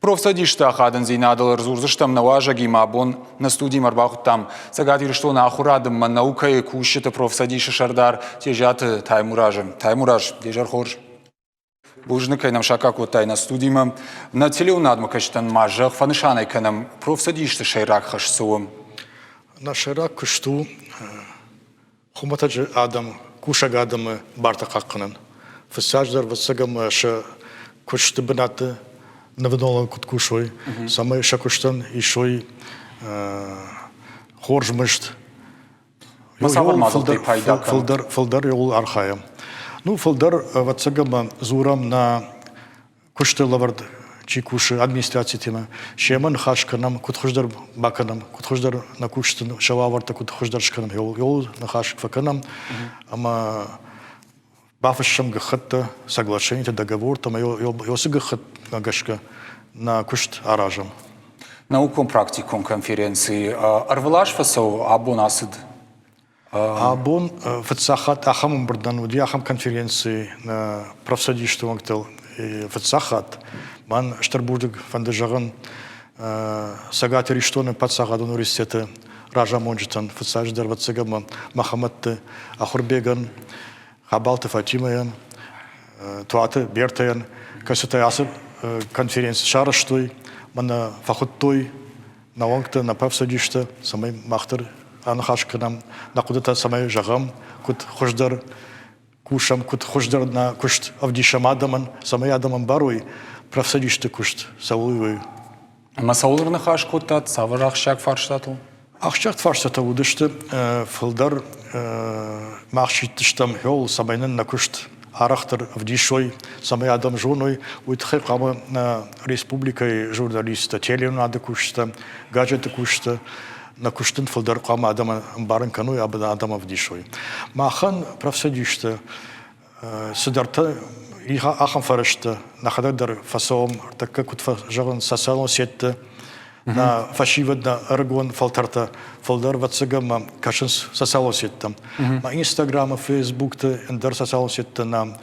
Профцӕдисты ахадындзинадыл ӕрдзурдзыстӕм нӕ уазӕгимӕ. Абон нӕ студимӕ ӕрбахуыдтам Цӕгат Ирыстоны ахуырады ӕмӕ наукӕйы кусджыты профцӕдисы сӕрдар Тезиаты Таймуразы. Таймураз, де зӕр хорз. Бузныг, кӕй нӕм саккаг кодтай нӕ студимӕ. Нӕ телеуынадмӕ кӕсджытӕн ма зӕгъ, фӕнысанӕй кӕнӕм, профцӕдисты сӕйраг хӕс цы у? Нӕ сӕйраг куыст у хуымӕтӕджы адӕм, кусӕг адӕмы бартӕ хъахъхъӕнын. Фыццаджыдӕр, ӕвӕццӕгӕн, сӕ куысты бынӕтты нывнолӕн куыд кусой, цӕмӕй сӕ куыстӕн исой хорз мызд. Цавӕр мадзӕлттӕй пайда кӕнут? Фылдӕр, фылдӕр иуыл архайӕм. Ну, фылдӕр, ӕвӕццӕгӕн, дзурӕм нӕ куысты лӕвӕрд чи кусы администрацитимӕ, семӕ ныхас кӕнӕм, куыд хуыздӕр бакӕнӕм, куыд хуыздӕр нӕ кусджыты сӕ уавӕртӕ куыд хуыздӕр скӕнӕм, иуыл ныхас фӕкӕнӕм ӕмӕ бафыссӕм гӕххӕттӕ, соглашениетӕ, договортӕ ӕмӕ уыцы гӕххӕттмӕ гӕсгӕ нӕ куыст аразӕм. Наукон-практикон конференци ӕрвылаз фӕцӕуы, абон ацыд. Абон фыццаг хатт ахӕм ӕмбырдӕн уыди ахӕм конференци нӕ профцӕдисты уӕнгтыл фыццаг хатт. Мӕн стыр бузныг фӕнды зӕгъын Цӕгат Ирыстоны паддзахадон университеты разамонджытӕн, фыццаджыдӕр ӕвӕццӕгӕн Мӕхӕмӕтты Ахуырбегӕн, Хабалты Фатимӕйӕн, Туаты Бертӕйӕн, кӕцытӕ ацы конференци сарӕзтой, мӕнӕ фӕхуыдтой нӕ уӕнгтӕ, нӕ профцӕдистӕ, цӕмӕй мах дӕр аныхас кӕнӕм, нӕ хъуыдытӕ цӕмӕй зӕгъӕм, куыд хуыздӕр кусӕм, куыд хуыздӕр нӕ куыст ӕвдисӕм адӕмӕн, цӕмӕй адӕм ӕмбарой профцӕдисты куыст цӕуыл уый. Ӕмӕ цӕуыл ныхас кодтат, цавӕр ахсджиаг фарстатыл? Ахсджиаг фарстатӕ уыдысты фылдӕр мах сидтыстӕм хъӕуыл, цӕмӕй нын нӕ куыст арӕхдӕр ӕвдисой, цӕмӕй адӕм зоной, уый тыххӕй хъуамӕ нӕ республикӕйы журналисттӕ, телеуынады кусджытӕ, газеты кусджытӕ нӕ куыстын фылдӕр хъуамӕ адӕмӕн ӕмбарын кӕной, адӕм ӕвдисой. Махӕн профцӕдистӕ цыдӕртӕ ахӕм фӕрӕзтӕ нӕхӕдӕг дӕр фӕцӕуӕм ӕртӕккӕ куыд фӕзӕгъынц социалон сетьты нӕ фӕсивӕд нӕ ӕрыгон фӕлтӕртӕ фылдӕр ӕвӕццӕгӕн ма кӕсынц социалон сеттӕм. Ма Инстаграмы, Фейсбукты, ӕндӕр социалон сетты нӕ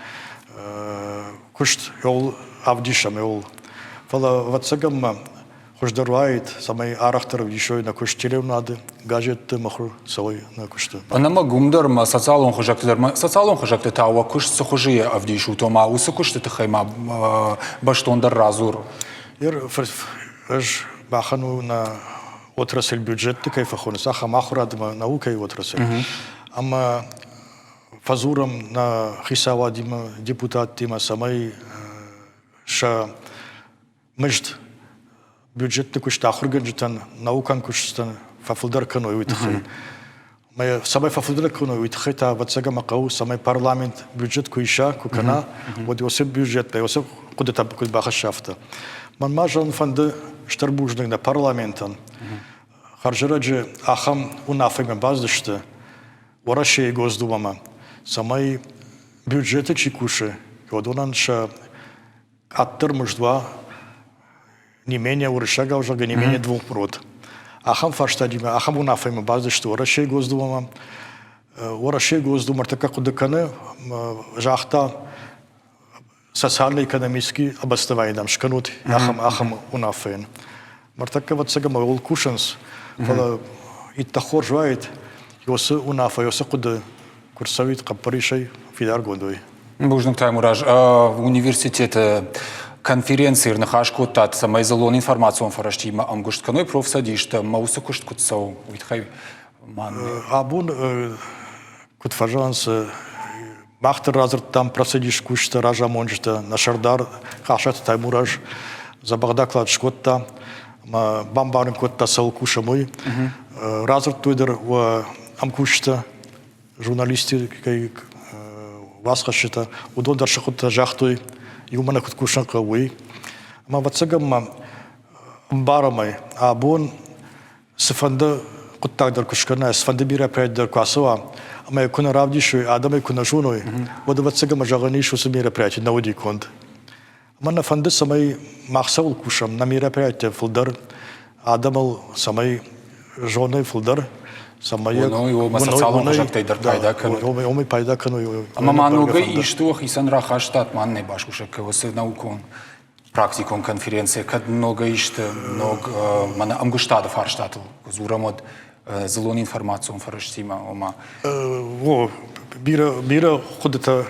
куыст иуыл ӕвдисӕм иуыл. Фӕлӕ ӕвӕццӕгӕн ма хуыздӕр уаид, цӕмӕй арӕхдӕр ӕвдисой нӕ куыст телеуынады, газетты мыхуыр цӕуой нӕ куысты. Ӕнӕмӕнг уым дӕр ма социалон хызӕгты дӕр ма социалон хызӕгты та уӕ куыст цы хуызы ӕвдисут, ома уыцы куысты тыххӕй ма бӕстондӕр радзур. Ӕз махӕн у нӕ отрасль бюджетты кӕй фӕхонынц, ахӕм ахуырад ӕмӕ наукӕйы отрасль. Ӕмӕ фӕдзурӕм нӕ хицауадимӕ, депутаттимӕ, цӕмӕй сӕ мызд бюджетты куыст ахуыргӕнджытӕн, наукон куыстытӕн фӕфылдӕр кӕной, уый тыххӕй. Цӕмӕй фӕфылдӕр кӕной, уый тыххӕй та, ӕвӕццӕгӕн, мӕ хъӕуы, цӕмӕй парламент бюджет куы иса, куы кӕна, уӕд уыцы бюджеттӕ, уыцы хъуыдытӕ куыд бахӕсса, афтӕ. Мӕн ма зӕгъын фӕнды стыр бузныг нӕ парламентӕн. Хӕрзӕрӕджы ахӕм уынаффӕмӕ бацыдысты Уӕрӕсейы Госдумӕмӕ, цӕмӕй бюджеты чи кусы, уыдонӕн сӕ къаддӕр мызд уа не менее уырыссагау зӕгъгӕ, не менее двух род. Ахӕм фарстадимӕ, ахӕм уынаффӕимӕ бацыдысты Уӕрӕсейы Госдумӕмӕ. Уӕрӕсейы Госдума ӕртӕккӕ хъуыды кӕны, загъта, социально-экономический обоснование дам скӕнут ахӕм, ахӕм уынаффӕйӕн. Ныртӕккӕ, ӕвӕццӕгӕн, ууыл кусынц, фӕлӕ иттӕг хорз уаид, уыцы уынаффӕ, уыцы хъуыды куы рцӕуид хъӕппӕрисӕй фидаргонд уый. Бузныг, Таймураз. Университеты конференцийы ныхас кодтат, цӕмӕй дзыллон информацион фӕрӕзтимӕ ӕмгуыст кӕной профцӕдистӕ ӕмӕ уыцы куыст куыд цӕуы, уый тыххӕй Абон куыд фӕзӕгъынц, мах дӕр радзырдтам профцӕдисы кусджытӕ, разамонджытӕ, нӕ сӕрдар Хасаты Таймураз дзӕбӕх доклад скодта ӕмӕ бамбарын кодта, цӕуыл кусӕм, уый. Радзырдтой дӕр уӕ ӕмкусджытӕ, журналистикӕйы уацхӕсджытӕ, уыдон дӕр сӕ хъуыдытӕ загътой, иумӕ нӕ куыд кусын хъӕуы, уый. Ӕмӕ ӕвӕццӕгӕн ма ӕмбарӕм ӕй, абон цыфӕнды хъуыддаг дӕр куы скӕна, цыфӕнды бирӕ проект дӕр куы ацӕуа, ӕмӕ йӕ куы нӕ равдисой, адӕм ӕй куы нӕ зоной, уӕд ӕвӕццӕгӕн зӕгъӕн ис, уыцы мероприятие нӕ уыди конд. Ӕмӕ нӕ фӕнды, цӕмӕй мах цӕуыл кусӕм, нӕ мероприятие фылдӕр адӕмыл цӕмӕй зоной фылдӕр, цӕмӕй социалон хызӕгтӕй дӕр пайда кӕной. Уымӕй пайда кӕной. Ӕмӕ ма ногӕй исты уӕхицӕн рахастат, ма нӕ басусӕг кӕ уыцы наукон? Практикон конференцийӕ кӕд ногӕй исты ног мӕнӕ ӕмгуыстады фарстатыл куы дзурӕм, уӕд дзыллон информацион фӕрӕзтимӕ, ома. О, бирӕ, бирӕ хъуыдытӕ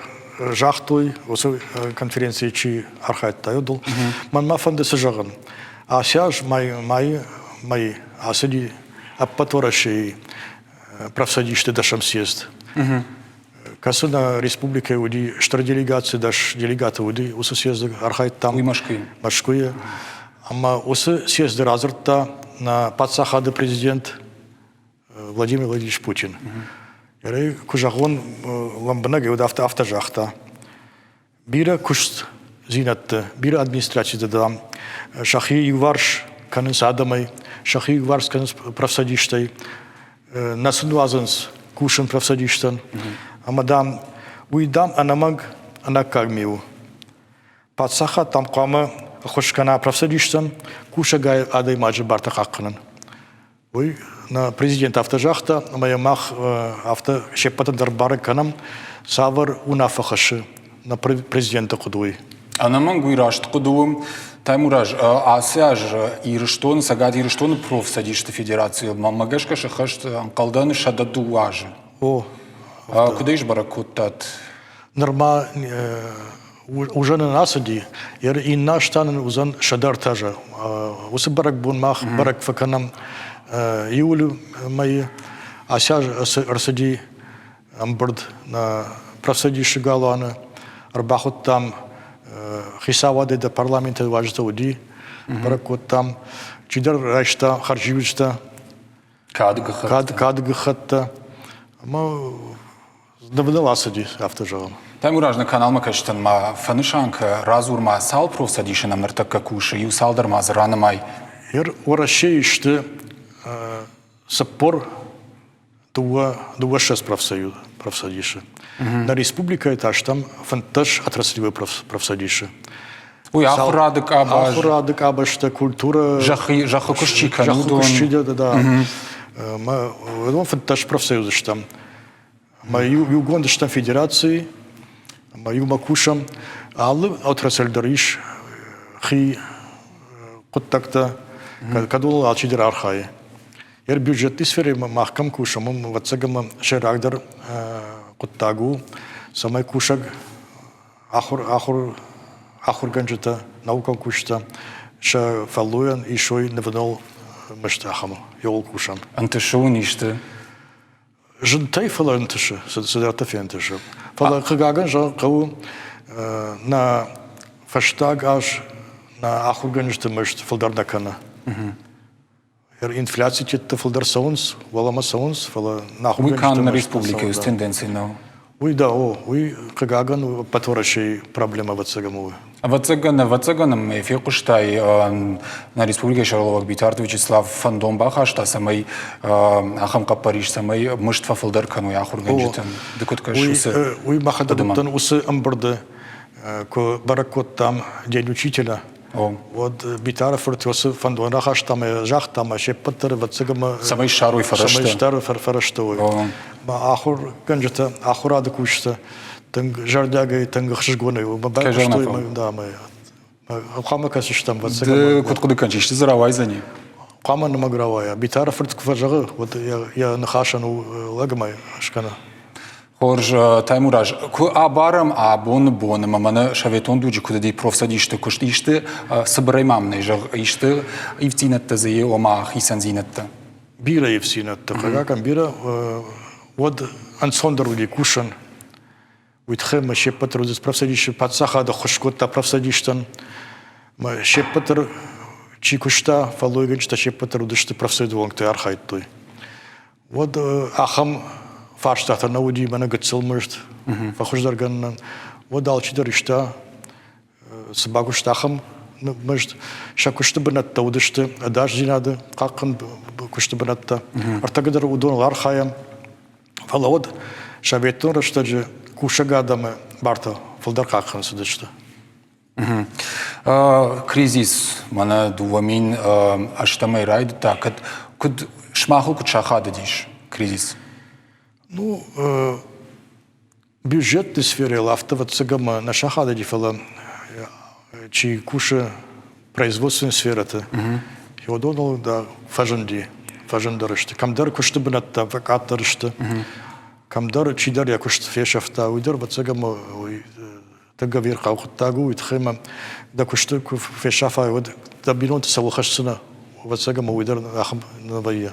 загътой, уыцы конференцийы чи архайдта, уыдон. Мӕнмӕ фӕнды цы зӕгъын. Ацы аз майы мӕй ацыди ӕппӕт Уӕрӕсейы профцӕдисты дӕсӕм съезд. Кӕцы нӕ республикӕйы уыди стыр делегаци, 10 делегаты уыди, уыцы съезды архайдтам. Уый Мӕскуыйы? Мӕскуыйы. Ӕмӕ уыцы съезды радзырдта нӕ паддзахады президент Владимир Владимирович Путин. Куы зӕгъон, лӕмбынӕгӕй уыд афтӕ, афтӕ загъта. Бирӕ куыстдзинӕдты, бирӕ администрациты, дам, сӕхи иуварс кӕнынц адӕмӕй, сӕхи иуварс кӕнынц профцӕдистӕй, нӕ сын уадзынц кусын профцӕдистӕн. Ӕмӕ, дам, уый, дам, ӕнӕмӕнг ӕнаккаг ми у. Паддзахад, дам, хъуамӕ ӕххуыс кӕна профцӕдистӕн кусӕг адӕймаджы бартӕ хъахъхъӕнын. Уый нӕ президент афтӕ загъта, ӕмӕ йӕ мах афтӕ се ппӕтӕн дӕр бӕрӕг кӕнӕм, цавӕр уынаффӕ хӕссы нӕ президенты хъуыды уый. Ӕнӕмӕнг уый раст хъуыды у. Таймураз, ацы аз Ирыстон, Цӕгат Ирыстоны профцӕдисты федерацийыл, мӕнмӕ гӕсгӕ, сӕххӕст ӕнхъӕлдӕн 102 азы. О. Куыд ӕй сбӕрӕг кодтат? Нырма уызӕн ын ацыди, иннӕ аз та нын уыдзӕн 103 азы. Уыцы бӕрӕгбон мах бӕрӕг фӕкӕнӕм июлы мӕйы. Ацы аз ӕрцыди ӕмбырд нӕ профцӕдисы галуаны. Ӕрбахуыдтам хицауадӕй дӕр парламенты уазджытӕ уыди, бӕрӕг кодтам. Чидӕр райста хӕрзиуджытӕ, кады гӕххӕттӕ. Ӕмӕ Нывныл ацыди, афтӕ зӕгъӕм. Таймураз, нӕ каналмӕ кӕсджытӕн ма фӕнысан кӕ, радзур ма, цал профцӕдисы нӕм ныртӕккӕ кусы, иу цалдӕр ма дзы ранымай. Уӕрӕсейы сты 42 профцӕдисы. Нӕ республикӕйы та стӕм 15 отраслевой профцӕдисы. Уый ахуырады къабаз. Ахуырады къабӕзтӕ, культурӕ. Зӕххы куыст чи кӕны, уыдон. Зӕххы куыст чи да. Уыдон 15 профсоюзы стӕм. Ӕмӕ иугонд стӕм федерацийы, ӕмӕ иумӕ кусӕм. Алы отрасль дӕр ис хи хъуыддӕгтӕ, кӕд уыл алчидӕр архайы. Йӕ бюджетты сферӕйы мах кӕм кусӕм, уым, ӕвӕццӕгӕн, сӕйрагдӕр хъуыддаг у, цӕмӕй кусӕг ахуыр, ахуыр, ахуыргӕнджытӕ, наукон кусджытӕ сӕ фӕллойӕн исой нывныл мызд ахӕм иуыл кусӕм. Ӕнтысы уын исты? Зынтӕй, фӕлӕ ӕнтысы, цыдӕртӕ фентысы. Фӕлӕ хъыгагӕн зӕгъын хъӕуы, нӕ фӕстаг аз нӕ ахуыргӕнджыты мызд фылдӕр нӕ кӕны. Инфляци тетты фылдӕр цӕуынц, уӕлӕмӕ цӕуынц, фӕлӕ нӕ ахуыргӕнджыты Уый канд нӕ республикӕйы тенденци нӕу. Уый да, о, уый хъыгагӕн ӕппӕт Уӕрӕсейы проблемӕ ӕвӕццӕгӕн у. Ӕвӕццӕгӕн, ӕвӕццӕгӕн ӕмӕ фехъуыстай, нӕ республикӕйы сӕргълӕууӕг Битарты Вячеслав фӕндон бахаста, цӕмӕй ахӕм хъӕппӕрис, цӕмӕй мызд фӕфылдӕр кӕной ахуыргӕнджытӕн. Ды куыд кӕсыс уыцы Уый мӕхӕдӕг уыдтӕн уыцы ӕмбырды, куы бӕрӕг кодтам День учителя, уӕд Битары фырт уыцы фӕндон рахаста ӕмӕ загъта, ӕмӕ се ппӕт дӕр ӕвӕццӕгӕн цӕмӕй ссарой фӕрӕзтӕ. Цӕмӕй ссарой фӕрӕзтӕ уой. Ахуыргӕнджытӕ, ахуырады кусджытӕ тынг зӕрдиагӕй, тынг ӕхсызгонӕй уымӕ байхъуыстой ӕмӕ хъуамӕ кӕсыстӕм. Ды куыд хъуыды кӕныс, исты дзы рауайдзӕни? Хъуамӕ нымӕг рауайа. Битары фырт куы фӕзӕгъы, уӕд йӕ ныхасӕн у лӕгмӕ скӕны. Хорз, Таймураз, куы абарӕм абоны бон ӕмӕ мӕнӕ советон дуджы куыд уыди профцӕдисты куыст, исты цыбырӕй ма мын ӕй зӕгъ, исты ивддзинӕдтӕ дзы и, ома хицӕндзинӕдтӕ? Бирӕ ивддзинӕдтӕ, хъыгагӕн, бирӕ. Уӕд ӕнцондӕр уыди кусын. Уый тыххӕй ӕмӕ се ппӕт дӕр уыдис профцӕдисы паддзахад ӕххуыс кодта профцӕдистӕн. Ӕмӕ се ппӕт дӕр чи куыста, фӕллойгӕнджытӕ се ппӕт дӕр уыдысты профсоюзы уӕнгтӕй архайдтой. Уӕд ахӕм фарстатӕ нӕ уыди мӕнӕ гыццыл мызд фӕхуыздӕргӕнынӕн. Уӕд алчидӕр иста, цы бакуыста, ахӕм мызд. Сӕ куысты бынӕттӕ уыдысты ӕдасдзинады хъахъхъӕн куысты бынӕттӕ. Ӕртӕккӕ дӕр уыдоныл архайӕм. Фӕлӕ уӕд советон рӕстӕджы кусӕг адӕмы бартӕ фылдӕр хъахъхъӕн цыдысты. Кризис мӕнӕ 2008-ӕй райдыдта. Кӕд куыд сымахыл куыд сахадыдис кризис? Ну, бюджетты сферӕйыл афтӕ ӕвӕццӕгӕн нӕ сахадыди, фӕлӕ Чи кусы производственной сферӕты, уыдоныл да фӕзынди, фӕзындӕр сты. Кӕмдӕр куысты бынӕттӕ фӕкъаддӕр сты, кӕмдӕр чидӕр йӕ куыст фесӕфта, уый дӕр ӕвӕццӕгӕн уый тынг ӕвирхъау хъуыддаг у, уый тыххӕй мӕ дӕ куысты куы фесафай, уӕд дӕ бинонты цӕуыл хӕсдзынӕ, ӕвӕццӕгӕн уый дӕр ахӕм нӕ вӕййы.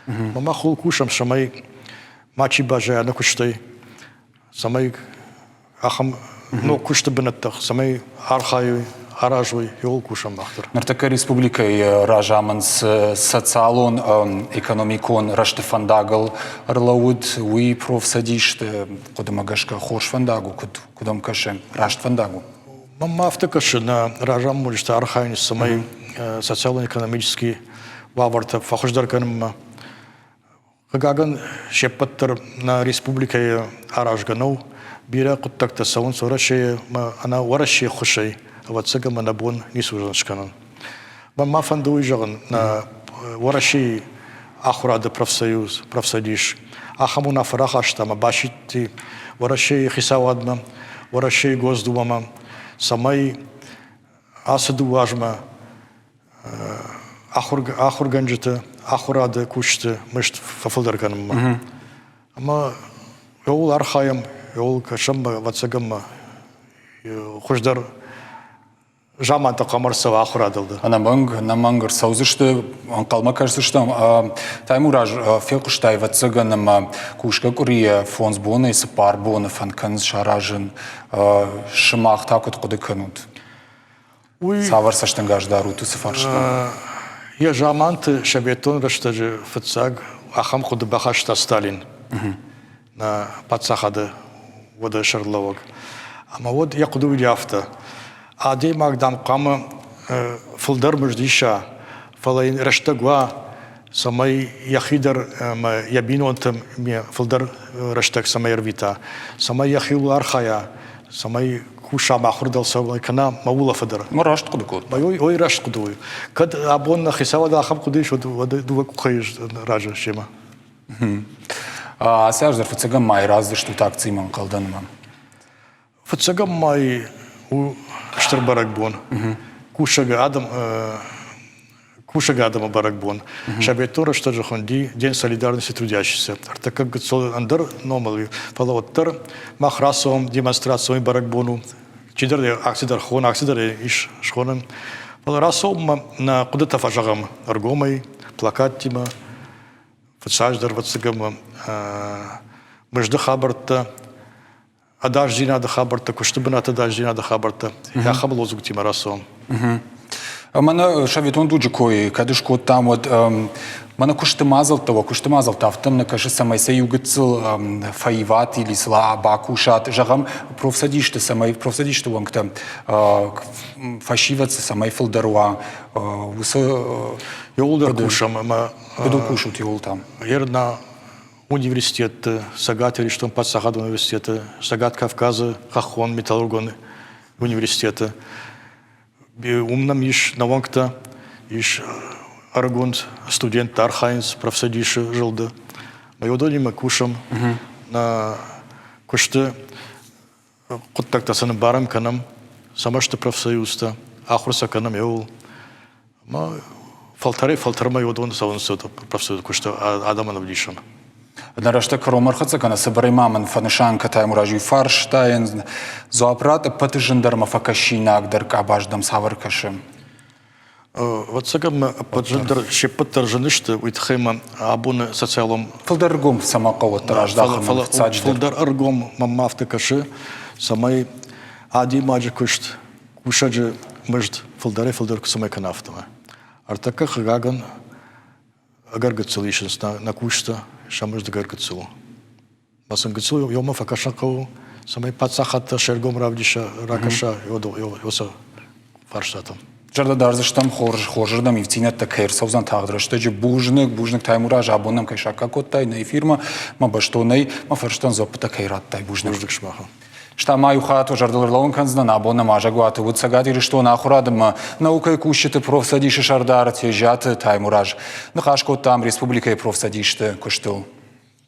Мӕ мах ууыл кусӕм, цӕмӕй мачи баззайа нӕ куыстӕй, цӕмӕй ахӕм ног куысты бынӕттӕ, цӕмӕй архайой, аразой, иуыл кусӕм мах дӕр. Ныртӕккӕ республикӕйы разамынд цы социалон, экономикон рӕзты фӕндагыл ӕрлӕууыд, уый профцӕдисты хъуыдымӕ гӕсгӕ хорз фӕндаг у, куыд, куыд ӕм кӕсы, раст фӕндаг у? Мӕнмӕ афтӕ кӕсы, нӕ разамонджытӕ архайынц, цӕмӕй социалон-экономический уавӕртӕ фӕхуыздӕр кӕнынмӕ. Хъыгагӕн, се ппӕт дӕр нӕ республикӕйы аразгӕ нӕу. Бирӕ хъуыддӕгтӕ цӕуынц Уӕрӕсейы ӕмӕ ӕнӕ Уӕрӕсейы ӕххуысӕй, ӕвӕццӕгӕн, нӕ бон ницы уыдзӕн скӕнын. Мӕн ма фӕнды уый зӕгъын, нӕ Уӕрӕсейы ахуырады профсоюз, профцӕдис ахӕм уынаффӕ рахаста ӕмӕ басидти Уӕрӕсейы хицауадмӕ, Уӕрӕсейы Госдумӕмӕ, цӕмӕй ацы дыууӕ азмӕ ахуыргӕнджыты ахуырады кусджыты мызд фӕфылдӕр кӕнынмӕ. Ӕмӕ ууыл архайӕм, ууыл кӕсӕм, ӕвӕццӕгӕн ма хуыздӕр замантӕ хъуамӕ ӕрцӕуа ахуырадыл дӕр. Ӕнӕмӕнг, ӕнӕмӕнг ӕрцӕудзысты, ӕнхъӕлмӕ кӕсдзыстӕм. Таймураз, фехъуыстай, ӕвӕццӕгӕн, ӕмӕ кусгӕ къуырийӕ фондз бонӕй цыппар боны фӕнд кӕнынц саразын. Сымах та куыд хъуыды кӕнут? Уый Цавӕр цӕстӕнгас дарут уыцы фарстмӕ? Йӕ заманты советон рӕстӕджы фыццаг ахӕм хъуыды бахаста Сталин, нӕ паддзахады уӕды сӕргълӕууӕг. Ӕмӕ уӕд йӕ хъуыды уыди афтӕ: адӕймаг, дам, хъуамӕ фылдӕр мызд иса, фӕлӕ йын рӕстӕг уа, цӕмӕй йӕхи дӕр ӕмӕ йӕ бинонтӕм фылдӕр рӕстӕг цӕмӕй ӕрвита, цӕмӕй йӕхиуыл архайа, цӕмӕй куса мӕ ахуыр дӕр цӕуыл кӕна, мӕ улӕфы дӕр. Мӕ раст хъуыды кодта. Ой, раст хъуыды у. Кӕд абон нӕ хицауад ахӕм хъуыды ис, уӕд дыууӕ къухӕй разы семӕ. Ацы аз дӕр фыццӕгӕм май раздзыстут акцимӕ ӕнхъӕлдӕнмӕ. Фыццӕгӕм май у стыр бӕрӕгбон. Кусӕг адӕм кусӕг адӕмы бӕрӕгбон. Советон рӕстӕджы хуынди День солидарности трудящихся. Ӕртыккаг гыццыл ӕндӕр номыл, фӕлӕ уӕддӕр мах рацӕуӕм демонстрацион бӕрӕгбон у. Чидӕр акци дӕр хон, акци дӕр ис схонӕн. Фӕлӕ рацӕуынмӕ нӕ хъуыдытӕ фӕзӕгъӕм ӕргомӕй, плакаттимӕ, фыццаджыдӕр ӕвӕццӕгӕн мызды хабӕрттӕ, ӕдасдзинады хабӕрттӕ, куысты бынаты ӕдасдзинады хабӕрттӕ, ахӕм лозунгтимӕ рацӕуӕм. Мӕнӕ советон дуджы кой кӕд скодтам, уӕд мӕнӕ куысты мадзӕлттӕ, уӕ куысты мадзӕлттӕ афтӕ нӕ кӕсы, цӕмӕй сӕ иу гыццыл фӕиват или сыл бакусат, зӕгъӕм, профцӕдисты, цӕмӕй профцӕдисты уӕнгтӕ фӕсивӕд цӕмӕй фылдӕр уа, уыцы Иууылдӕр кусӕм ӕмӕ Куыд кусут иууыл там? Ерна университетты, Цӕгат Ирыстон паддзахадон университеты, Цӕгат Кавказы хӕххон металлургон университеты. Уым нӕм ис нӕуӕнгтӕ, ис ӕрыгон студенттӕ архайынц профцӕдисы зылды. Мы уыдонимӕ кусӕм нӕ куысты хъуыддӕгтӕ сын ӕмбарын кӕнӕм, цӕмӕ сты профсоюзтӕ, ахуыр сӕ кӕнӕм иуыл. Ӕмӕ фӕлтӕрӕй-фӕлтӕрмӕ уыдон цӕуынц профсоюзы куысты адӕмӕн ӕвдисӕн. Нӕ рӕстӕг кӕронмӕ ӕрхӕццӕ кӕны, цыбырӕй ма мын фӕнысан кӕ Таймураз иу фарстайӕн дзуапп ратт, ӕппӕты зындӕр ӕмӕ фӕкӕсинагдӕр къабаз дӕм цавӕр кӕсы? Ӕвӕццӕгӕн мӕ ӕппӕт зындӕр се ппӕт дӕр зын сты, уый тыххӕй мӕ абоны социалон Фылдӕр ӕргом цӕмӕ хъӕуы уӕддӕр аздахын фӕлӕ фылдӕр ӕргом мӕнмӕ афтӕ кӕсы, цӕмӕй адӕймаджы куыст, кусӕджы мызд фылдӕрӕй-фылдӕр куы цӕмӕй кӕна, афтӕмӕй. Ӕртӕккӕ, хъыгагӕн, ӕгӕр гыццыл исынц нӕ кусджытӕ, сӕ мызд ӕгӕр гыццыл у. Ма сын гыццыл иумӕ фӕкӕсын хъӕуы, цӕмӕй паддзахад дӕр се ргом равдиса, ракӕса уыцы фарстатӕм. Зӕрдӕ дардзыстӕм хорз, хорзырдӕм ивддзинӕдтӕ кӕй ӕрцӕудзӕн тагъд рӕстӕджы. Бузныг, бузныг Таймураз, абон нӕм кӕй саккаг кодтай нӕ эфирмӕ, мӕ бӕстонӕй мӕ фӕрстӕн дзуӕппытӕ кӕй радтай. Бузныг. Бузныг сымахӕн. Стӕй ма иу хатт зӕрдыл ӕрлӕууын кӕндзынӕн, абон нӕм азӕгуаты уыд Цӕгат Ирыстоны ахуырад ӕмӕ наукӕйы кусджыты профцӕдисы сӕрдар Тезиаты Таймураз. Ныхас кодтам республикӕйы профцӕдисты куыстыл.